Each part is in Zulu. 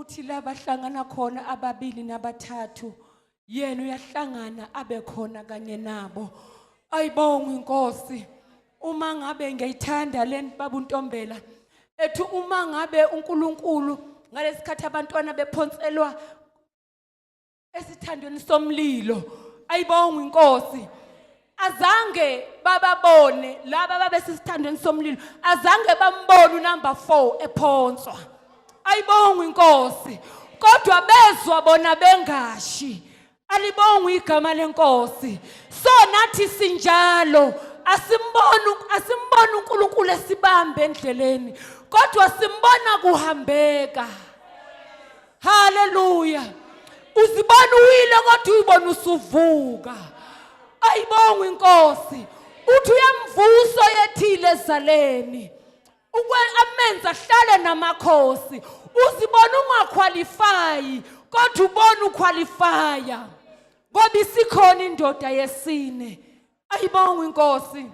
Uthi la bahlangana khona ababili nabathathu yena uyahlangana abe khona kanye nabo. Ayibongwe inkosi. Uma ngabe ngiyayithanda le baba uNtombela ethi uma ngabe uNkulunkulu ngalesikhathi abantwana bephonselwa esithandweni somlilo ayibongwe inkosi azange bababone laba babesesithandweni somlilo azange bambone unumber 4 ephonswa ayibongwe inkosi kodwa bezwa bona bengashi alibongwe igama lenkosi so nathi sinjalo asimboni asimboni uNkulunkulu esibambe endleleni kodwa simbona kuhambeka Haleluya. Uzibona uwile kodwa uyibona usuvuka. Ayibongwe inkosi. Uthi uyamvusa oyethile ezaleni. Ukwe amenza ahlale namakhosi. Uzibona ungaqualify kodwa ubona uqualifya. Ngoba isikhona indoda yesine. Ayibongwe inkosi.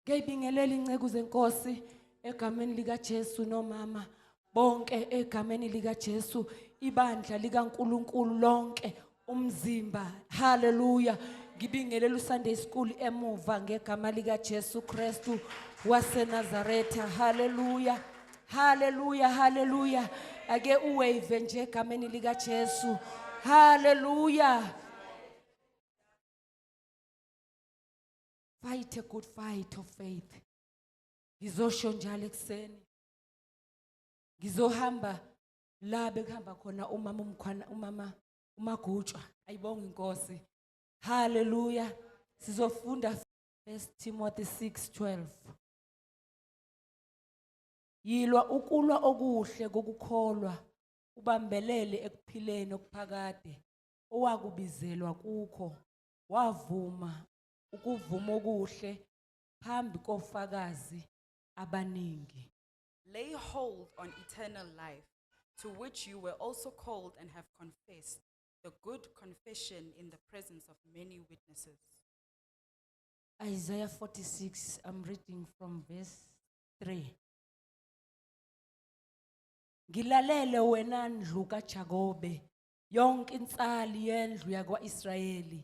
Ngiyibingelela inceku zenkosi egameni likaJesu nomama bonke egameni likaJesu ibandla likaNkuluNkulu lonke umzimba haleluya ngibingelela uSunday school emuva ngegama likaJesu Kristu waseNazaretha haleluya haleluya haleluya ake uwave nje egameni likaJesu haleluya Fight a good fight of faith. Ngizosho njalo ekuseni. Ngizohamba la bekuhamba khona umama umkhwana umama umagutshwa ayibonga inkosi. Hallelujah. Sizofunda 1 Timothy 6:12. Yilwa ukulwa okuhle kokukholwa ubambelele ekuphileni okuphakade owakubizelwa kukho wavuma ukuvuma okuhle phambi kofakazi abaningi. Lay hold on eternal life, to which you were also called and have confessed the good confession in the presence of many witnesses. Isaiah 46, I'm reading from verse 3. Ngilalele wena ndlu kaJakobe, yonke insali yendlu yakwaIsrayeli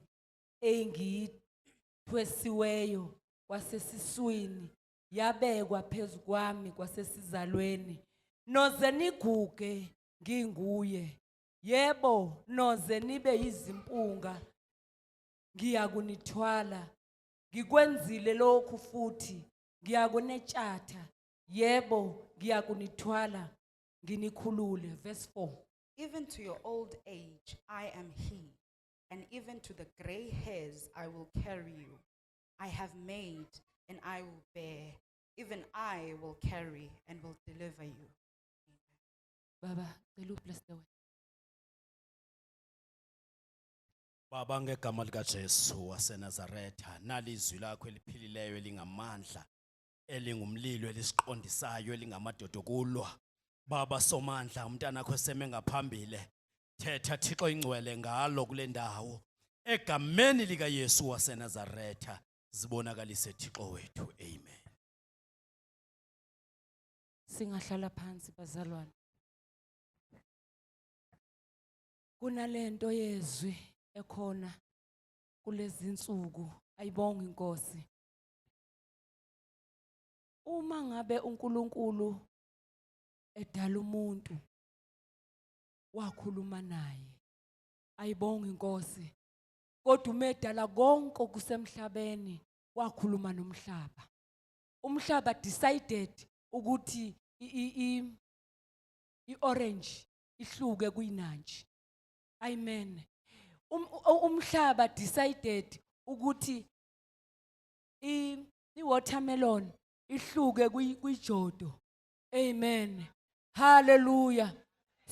engiyithwesiweyo kwasesiswini yabekwa phezu kwami kwasesizalweni noze niguge nginguye yebo noze nibe yizimpunga ngiyakunithwala ngikwenzile lokhu futhi ngiyakunetshatha yebo ngiyakunithwala nginikhulule verse 4 Even to your old age, I am he, and even to the gray hairs, I will carry you. I have made, and I will bear. Even I will carry and will deliver you. Baba, cela ubless the word. Baba ngegama likaJesu waseNazaretha nalizwi lakho eliphilileyo elingamandla elingumlilo elisiqondisayo elingamadoda okulwa Baba Somandla umntanakho eseme ngaphambile thetha Thixo ingcwele ngalo kule ndawo egameni likaYesu waseNazaretha zibonakalise Thixo wethu amen. Singahlala phansi bazalwane. Kunalento yezwi ekhona kulezi nsuku ayibonga inkosi. Uma ngabe uNkulunkulu edala umuntu wakhuluma naye ayibonga inkosi kodwa uma edala konke okusemhlabeni wakhuluma nomhlaba umhlaba decided ukuthi i-orange ihluke kuyinantshi amen um, umhlaba decided ukuthi i-watermelon ihluke kwijodo amen haleluya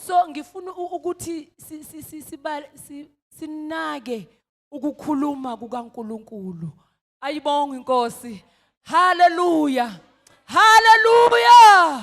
so ngifuna ukuthi sinake ukukhuluma kukaNkuluNkulu ayibonge inkosi haleluya haleluya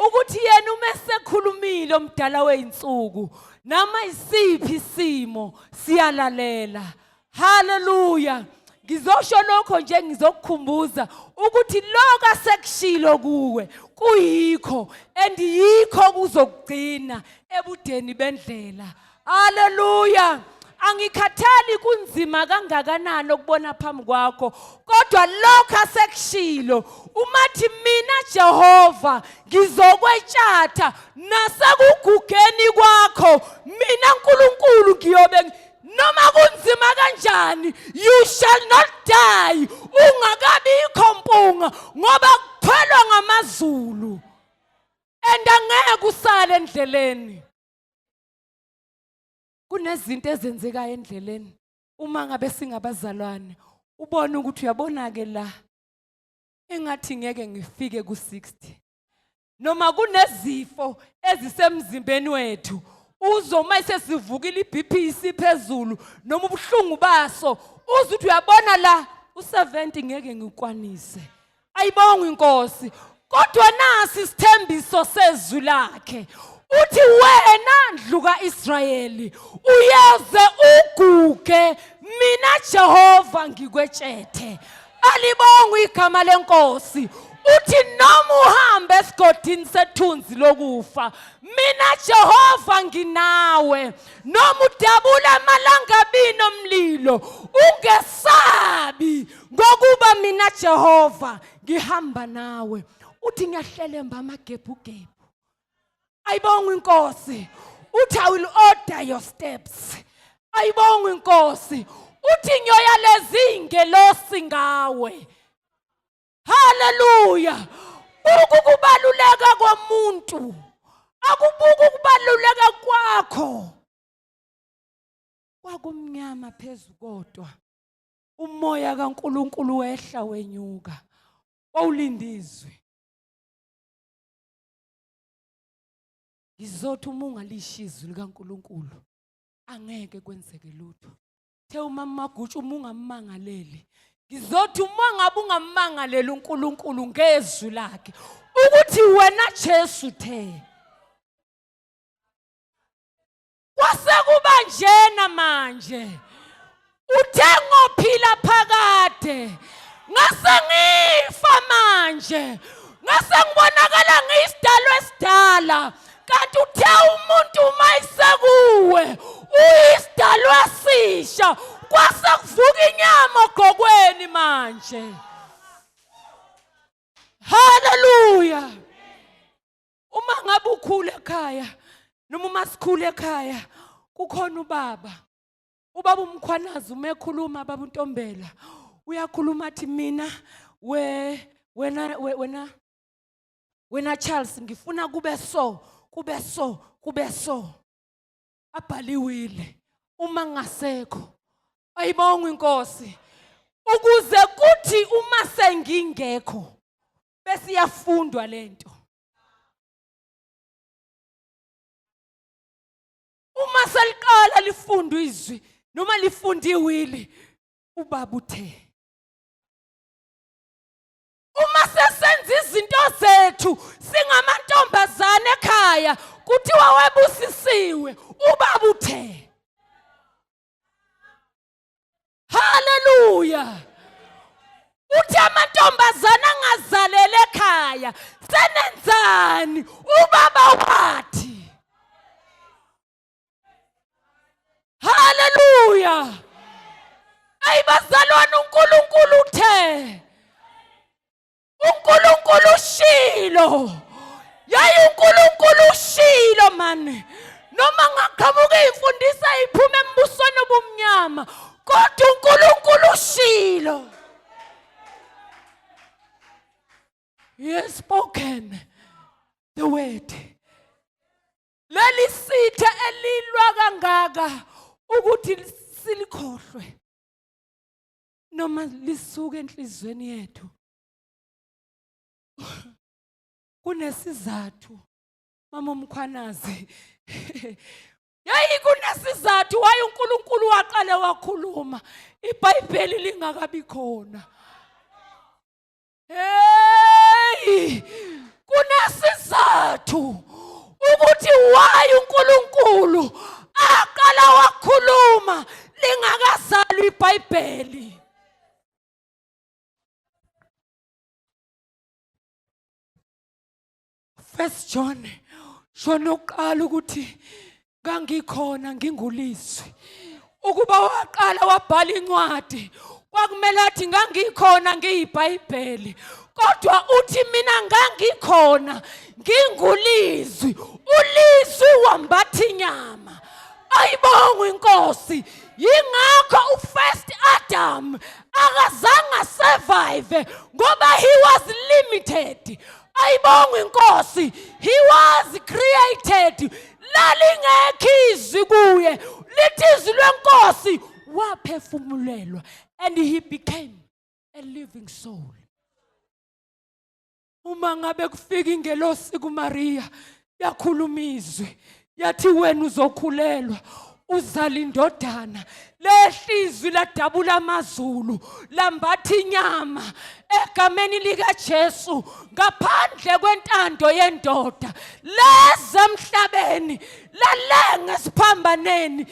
ukuthi yena uma esekhulumile omdala weyinsuku nama isiphi isimo siyalalela haleluya. Ngizosho lokho nje ngizokukhumbuza ukuthi lokho asekushilo kuwe kuyikho and yikho kuzokugcina ebudeni bendlela. Haleluya. Angikhathali kunzima kangakanani okubona phambi kwakho, kodwa lokho asekushilo umathi mina Jehova ngizokwetshatha nasekugugeni kwakho mina uNkulunkulu ngiyobe noma kunzima kanjani you shall not die ungakabikho mpunga ngoba kuthwelwa ngamazulu and angeke usale endleleni. Kunezinto ezenzekayo endleleni uma ngabe singabazalwane, ubone ukuthi uyabona ke la engathi ngeke ngifike ku-60 noma kunezifo ezisemzimbeni wethu uzoma sesivukile iBP isiphezulu noma ubuhlungu baso uze uthi uyabona la u70 ngeke ngikwanise. Ayibongwe inkosi. Kodwa nasi isithembiso sezwi lakhe. Uthi wena ndlu kaIsrayeli uyeze uguge mina Jehova ngikwetshethe. Alibongwe igama lenkosi. Uthi noma uhambe esigodini sethunzi lokufa mina Jehova nginawe. Noma udabula amalangabini omlilo ungesabi ngokuba mina Jehova ngihamba nawe. Uthi ngiyahlelemba amagebhugebhu. Ayibongwe inkosi. Uthi I will order your steps. Ayibongwe inkosi. Uthi ngiyoyaleza ingelosi ngawe. Haleluya. Buka ukubaluleka komuntu. Akubuka ukubaluleka kwakho. Kwakumnyama phezu kodwa umoya kaNkuluNkulu wehla wenyuka. Wawulinda izwi. Ngizothi uma ungalisho izwi likaNkuluNkulu angeke kwenzeke lutho. The umama Magutsha uma ungammangaleli. Ngizothi uma ngabe ungammangaleli uNkulunkulu ngezwi lakhe ukuthi wena Jesu the kwase kuba njena manje uthe ngophila phakade ngase ngifa manje ngase ngibonakala ngiyisidalwa esidala kanti uthe umuntu uma isekuwe uyisidalwa esisha kwase kuvuka inyama ogqokweni manje. Haleluya. Uma ngabe ukhula ekhaya noma uma sikhula ekhaya kukhona ubaba ubaba umkhwanazi uma ekhuluma baba untombela uyakhuluma athi mina we wena wena wena Charles ngifuna kube so kube so kube so abhaliwile uma ngasekho ayibongwe inkosi ukuze kuthi uma sengingekho bese iyafundwa lento. Uma seliqala lifundwa izwi noma lifunda iwili ubaba uthe uma sesenza izinto zethu singamantombazane ekhaya kuthiwa webusisiwe ubaba uthe. Haleluya. Uthi amantombazana angazalele ekhaya senenzani ubaba wathi. Haleluya. Ayibazalwane uNkulunkulu uthe uNkulunkulu ushilo. Yayi uNkulunkulu ushilo mani. Noma ngaqhamuka izimfundiso iphuma embusweni obumnyama kodwa uNkulunkulu ushilo. He has spoken the word. Leli sitha elilwa kangaka ukuthi silikhohlwe noma lisuke enhlizweni yethu. Kunesizathu mama uMkhwanazi. Yayi kunesizathu waye uNkulunkulu waqale wakhuluma iBhayibheli lingakabi khona. Hey! Kunesizathu ukuthi why uNkulunkulu aqala wakhuluma lingakazalwa iBhayibheli. First John shona uqala ukuthi ngangikhona ngingulizwi ukuba waqala wabhala incwadi kwakumele athi ngangikhona ngiyibhayibheli kodwa uthi mina ngangikhona ngingulizwi ulizwi wambatha inyama ayibongwe inkosi yingakho ufirst Adam akazange survive ngoba he was limited ayibongwe inkosi he was created lalingekho izwi kuye lithi izwi lwenkosi waphefumulelwa and he became a living soul uma ngabe kufika ingelosi kuMaria yakhuluma izwi yathi wena uzokhulelwa uzala indodana lehlizwi ladabula amazulu lambatha inyama egameni likaJesu ngaphandle kwentando yendoda leze emhlabeni lalenga esiphambaneni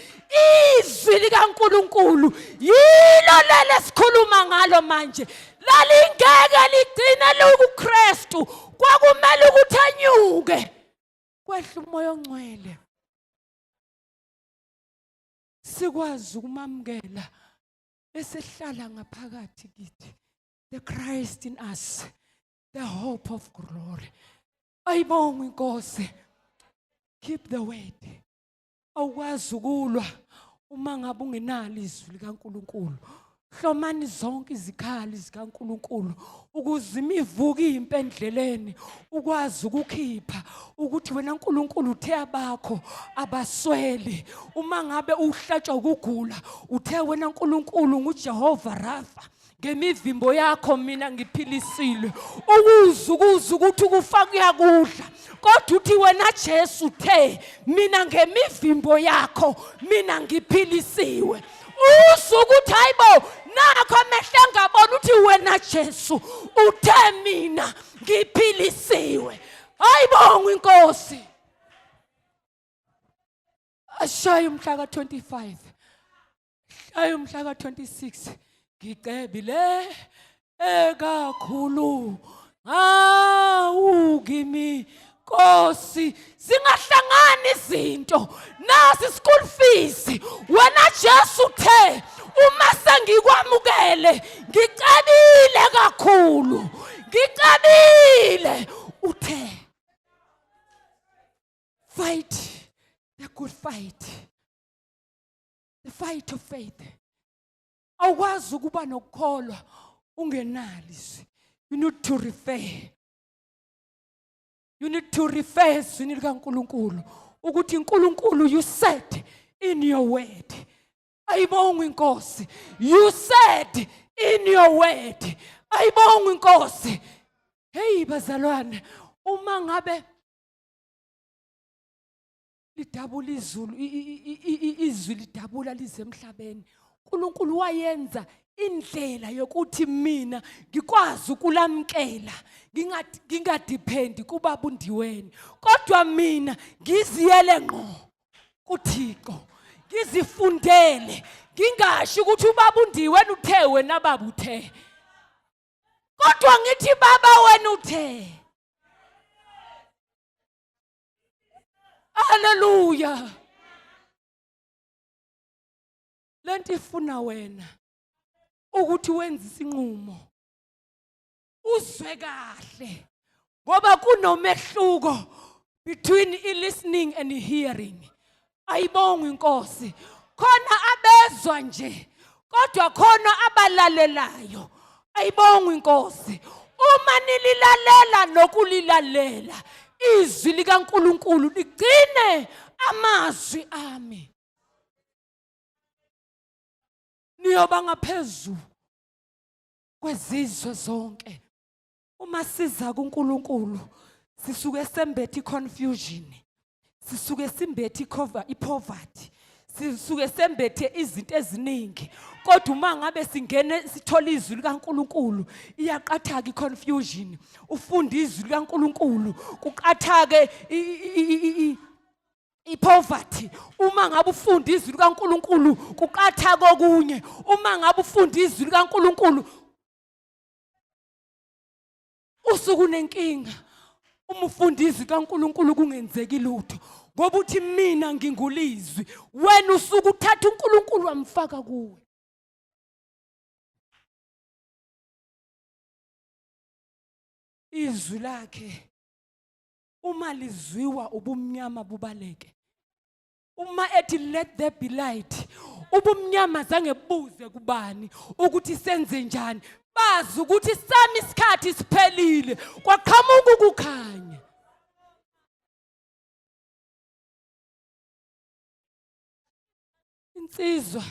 izwi likaNkuluNkulu yilo leli esikhuluma ngalo manje lalingeke ligcine likuKristu kwakumele ukuthi anyuke kwehla umoya ongcwele sikwazi ukumamukela bese hlala ngaphakathi kithi the Christ in us the hope of glory ayibongwe inkosi keep the word awukwazi ukulwa uma ngabe ungenalo izwi likaNkuluNkulu hlomani zonke izikhali zikaNkuluNkulu ukuze imivuka impi endleleni ukwazi ukukhipha ukuthi wena uNkulunkulu uthe abakho abasweli uma ngabe uhlatshwa ukugula uthe wena uNkulunkulu nguJehova Rafa ngemivimbo yakho mina ngiphilisile ukuze ukuze ukuthi ukufa kuyakudla kodwa uthi wena Jesu uthe mina ngemivimbo yakho mina ngiphilisiwe uzwe ukuthi hayibo nakho amehlo engabona ukuthi wena Jesu uthe mina ngiphilisiwe hayibonga inkosi ashaye umhla ka-25 hlaye umhla ka-26 ngicebile ekakhulu awu kimi Nkosi zingahlangani izinto nasi school fees wena Jesu uthe uma sengikwamukele ngicebile kakhulu ngicebile uthe fight the good fight the fight of faith awukwazi ukuba nokukholwa ungenalo izwi you need to refer you need to refer ezwini likaNkuluNkulu ukuthi uNkulunkulu you said in your word ayibongwe inkosi you said in your word ayibongwe inkosi hey bazalwane uma ngabe lidabula izulu izwi lidabula lize emhlabeni uNkulunkulu wayenza indlela yokuthi mina ngikwazi ukulamkela ngingadephendi kubaba uNdiweni kodwa mina ngiziyele ngqo kuThixo ngizifundele ngingasho ukuthi ubaba uNdiweni uthe wena baba uthe kodwa ngithi baba wena uthe Haleluya. Lento ifuna wena ukuthi wenze isinqumo. Uzwe kahle ngoba kunomehluko between i-listening and hearing. Ayibongwe inkosi. Khona abezwa nje kodwa khona abalalelayo. Ayibongwe inkosi. Uma nililalela nokulilalela izwi likaNkuluNkulu ligcine amazwi ami. Niyoba ngaphezulu kwezizwe zonke. Uma siza kuNkulunkulu sisuke sembethe iconfusion sisuke simbethe icover ipoverty sisuke sembethe izinto eziningi kodwa uma ngabe singene sithola izwi likaNkuluNkulu iyaqathaka iconfusion ufunda izwi likaNkuluNkulu kuqathake ipoverty uma ngabe ufunda izwi likaNkuluNkulu kuqathaka okunye uma ngabe ufunda izwi likaNkuluNkulu usuku nenkinga Uma ufunda izwi kaNkulunkulu kungenzeki lutho ngoba uthi mina ngingulizwi, wena usuke uthatha uNkulunkulu wamfaka kuwe. Izwi lakhe uma lizwiwa ubumnyama bubaleke. Uma ethi let there be light, ubumnyama zange buze kubani ukuthi senze njani, bazi ukuthi sami isikhathi siphelile, kwaqhamuka ukukhanya. Insizwa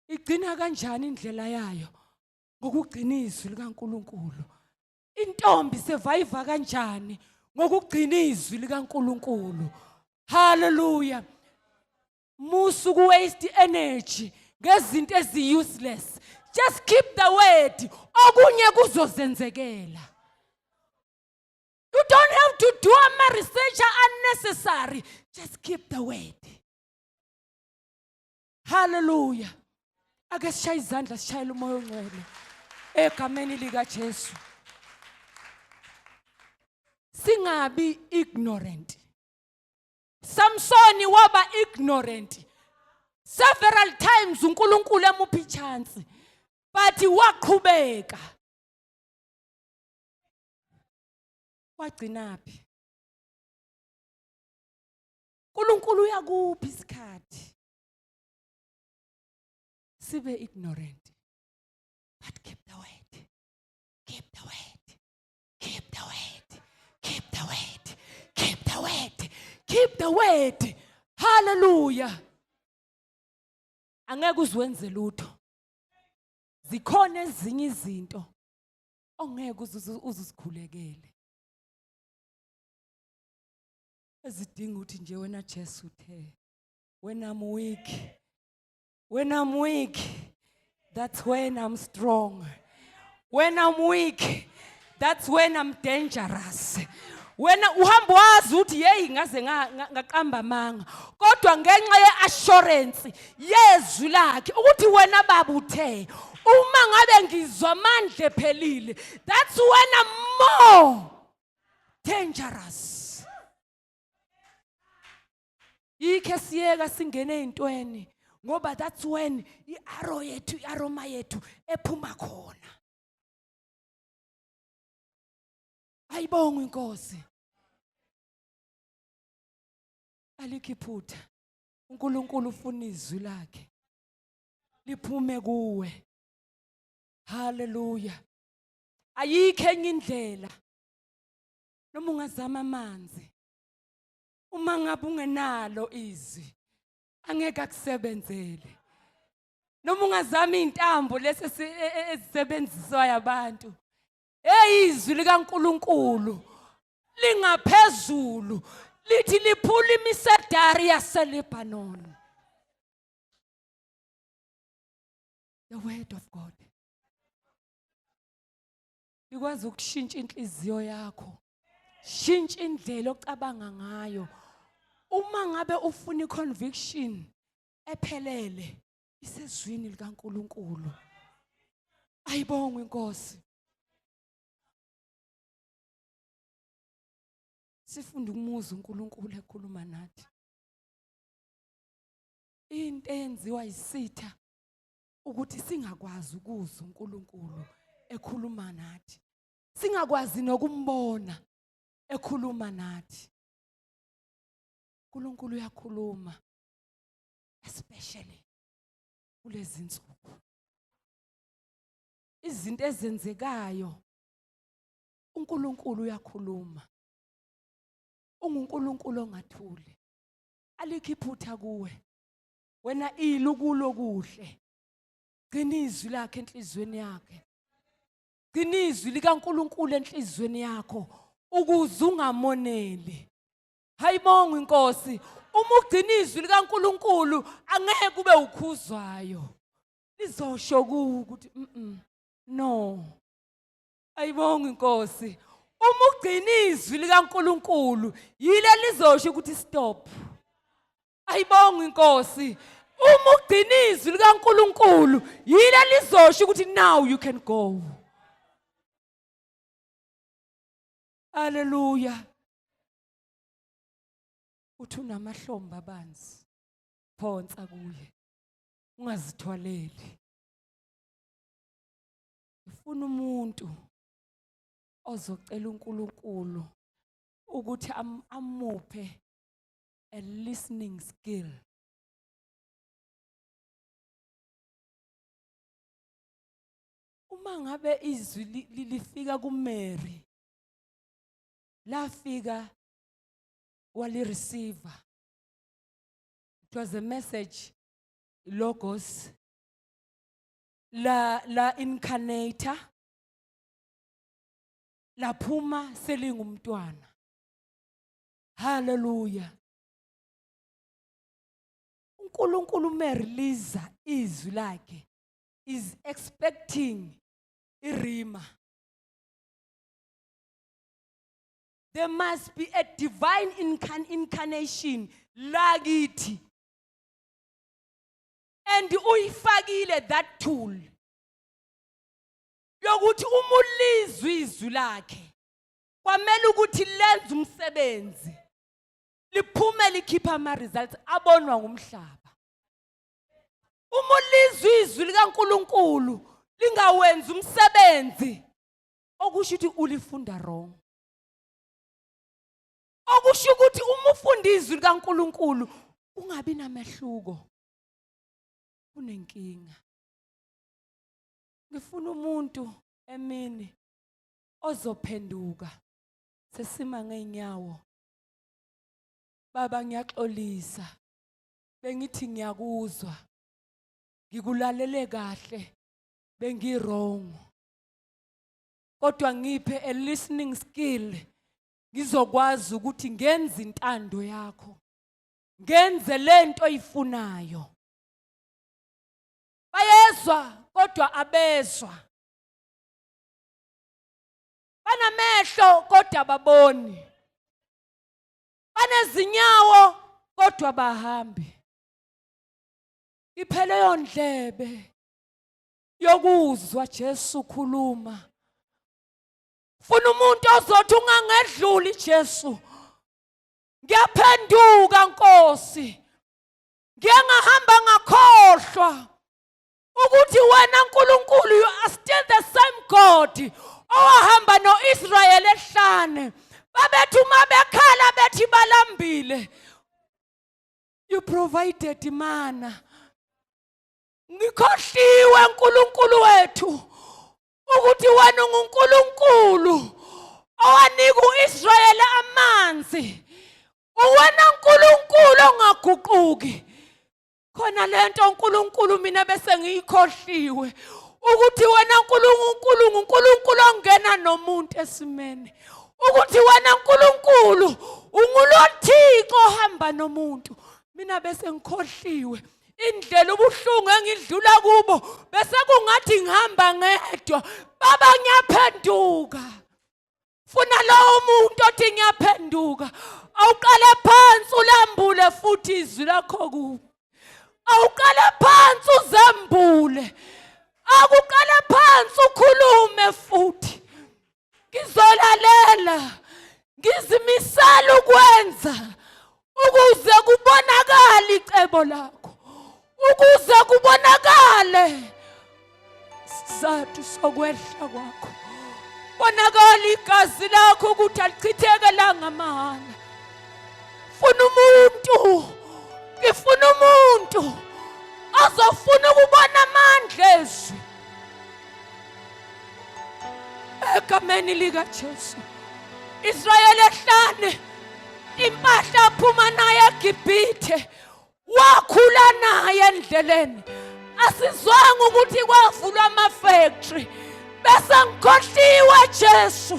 igcina kanjani indlela yayo? Ngokugcina izwi likaNkulunkulu. Intombi sevayiva kanjani? Ngokugcina izwi likaNkulunkulu. Hallelujah. Musu ku waste energy ngezinto ezi useless. Just keep the word. Okunye kuzozenzekela. You don't have to do ama research unnecessary. Just keep the word. Hallelujah. Ake sishaye izandla sishayele umoya ongcwele egameni lika Jesu. Singabi ignorant. Samsoni waba ignorant. Several times uNkulunkulu emupha ichance but waqhubeka. Wagcinaphi? uNkulunkulu uyakuphi isikhathi sibe ignorant, but keep the word, keep the word, keep the word, keep the word, keep the word, keep the word. Hallelujah. Angeke uzwenze lutho, zikhona ezinye izinto ongeke uzuzikhulekele ezidinga ukuthi nje wena Jesu uthe when I'm weak, when I'm weak, that's when I'm strong. When I'm weak, that's when I'm dangerous. Wena uhamba wazi ukuthi yeyi ngaze ngaqamba amanga, kodwa ngenxa ye-assurance yezwi lakhe ukuthi wena baba uthe uma ngabe ngizwa amandla ephelile, that's when I'm more dangerous. Yikho siyeka singene ezintweni ngoba that's when i-arrow yethu, i-aroma yethu ephuma khona. Ayibongwe inkosi. Alikho iphutha. uNkulunkulu ufuna izwi lakhe liphume kuwe. Haleluya. Ayikho enye indlela. Noma ungazama amanzi, uma ngabe ungenalo izwi angeke akusebenzele. Noma ungazama intambo lesi ezisebenziswayo abantu, hey, izwi likaNkuluNkulu lingaphezulu, lithi liphula imisedari yaseLebanon. The word of God likwazi ukushintsha inhliziyo yakho, shintsha indlela ocabanga ngayo. Uma ngabe ufuna iconviction ephelele, isezwini likaNkuluNkulu. Ayibongwe inkosi. Sifunda ukumuza uNkulunkulu ekhuluma nathi. Into eyenziwa yisitha ukuthi singakwazi ukuzwa uNkulunkulu ekhuluma nathi, singakwazi nokumbona ekhuluma nathi. uNkulunkulu uyakhuluma, especially kulezi nsuku, izinto ezenzekayo. uNkulunkulu uyakhuluma, unguNkulunkulu ongathuli. Alikho iphutha kuwe wena, ilukulo kuhle. Gcina izwi lakhe enhlizweni yakhe, gcina izwi likaNkulunkulu enhlizweni yakho ukuze ungamoneli. Hayibonga inkosi. Uma ugcina izwi likaNkulunkulu angeke kube ukhuzwayo, lizosho kuwe ukuthi no. Ayibonga inkosi. Uma ugcina izwi likaNkulunkulu yile lizosho ukuthi stop. Ayibonga inkosi. Uma ugcina izwi likaNkulunkulu yile lizosho ukuthi now you can go. Haleluya. Uthi unamahlombe abanzi. Phonsa kuye. Ungazithwaleli. Ngifuna umuntu ozocela uNkulunkulu ukuthi amuphe a listening skill. Uma ngabe izwi lifika kuMary lafika walireceive. It was a message logos la la incarnator laphuma selingumntwana. Hallelujah. uNkulunkulu umerelease izwi lakhe is expecting irima. There must be a divine incarnation lakithi. And uyifakile that tool yokuthi uma ulizwe izwi lakhe kwamele ukuthi lenze umsebenzi liphume likhipha ama results abonwa ngumhlaba. Uma ulizwe izwi likaNkuluNkulu lingawenzi umsebenzi, okusho ukuthi ulifunda wrong. Okusho ukuthi uma ufunda izwi likaNkuluNkulu ungabi namehluko, unenkinga. Ngifuna umuntu emini ozophenduka sesima ngeenyawo. Baba ngiyaxolisa, bengithi ngiyakuzwa, ngikulalele kahle, bengi wrong, kodwa ngiphe a listening skill ngizokwazi ukuthi ngenze intando yakho, ngenze lento oyifunayo. Bayezwa kodwa abezwa, banamehlo kodwa ababoni, banezinyawo kodwa bahambi. Iphele yondlebe yokuzwa Jesu khuluma. Funa umuntu ozothi ungangedluli Jesu, ngiyaphenduka Nkosi, ngiye ngahamba ngakhohlwa ukuthi wena Nkulunkulu you are still the same God owahamba noIsrael ehlane. Babethi uma bekhala bethi balambile, you provided mana. Ngikhohliwe Nkulunkulu wethu ukuthi wena unguNkulunkulu owanika uIsrael amanzi. Uwena Nkulunkulu ongaguquki. Khona lento uNkulunkulu mina bese ngiyikhohliwe ukuthi wena Nkulunkulu nguNkulunkulu ongena nomuntu esimeni, ukuthi wena Nkulunkulu unguloThixo ohamba nomuntu. Mina bese ngikhohliwe indlela ubuhlungu engidlula kubo, bese kungathi ngihamba ngedwa. Baba ngiyaphenduka. Funa lowo muntu othi ngiyaphenduka, awuqale phansi ulambule futhi izwi lakho kubo, awuqale phansi uzembule, akuqale phansi ukhulume futhi. Ngizolalela, ngizimisela ukwenza ukuze kubonakale icebo lakho, ukuze kubonakale isizathu sokwehla kwakho, bonakala igazi lakho ukuthi alichitheke langamahhala. Funa umuntu, ngifuna umuntu azofuna ukubona amandla ezwi egameni likaJesu. Israyeli ehlane, impahla aphuma naye eGibhithe, wakhula naye endleleni. Asizwanga ukuthi kwavulwa ama-factory, bese ngikhohliwe Jesu.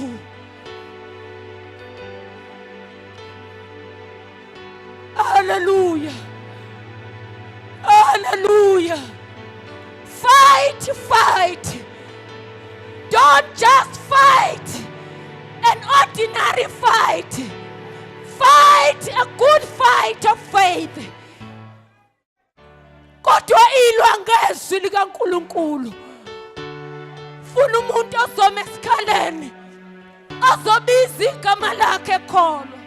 Hallelujah. Hallelujah. Fight, fight. Don't just fight an ordinary fight. Fight a good fight of faith. Kodwa ilwa ngezwi likaNkuluNkulu. Funa umuntu ozoma esikhaleni. Ozobiza igama lakhe kholwa.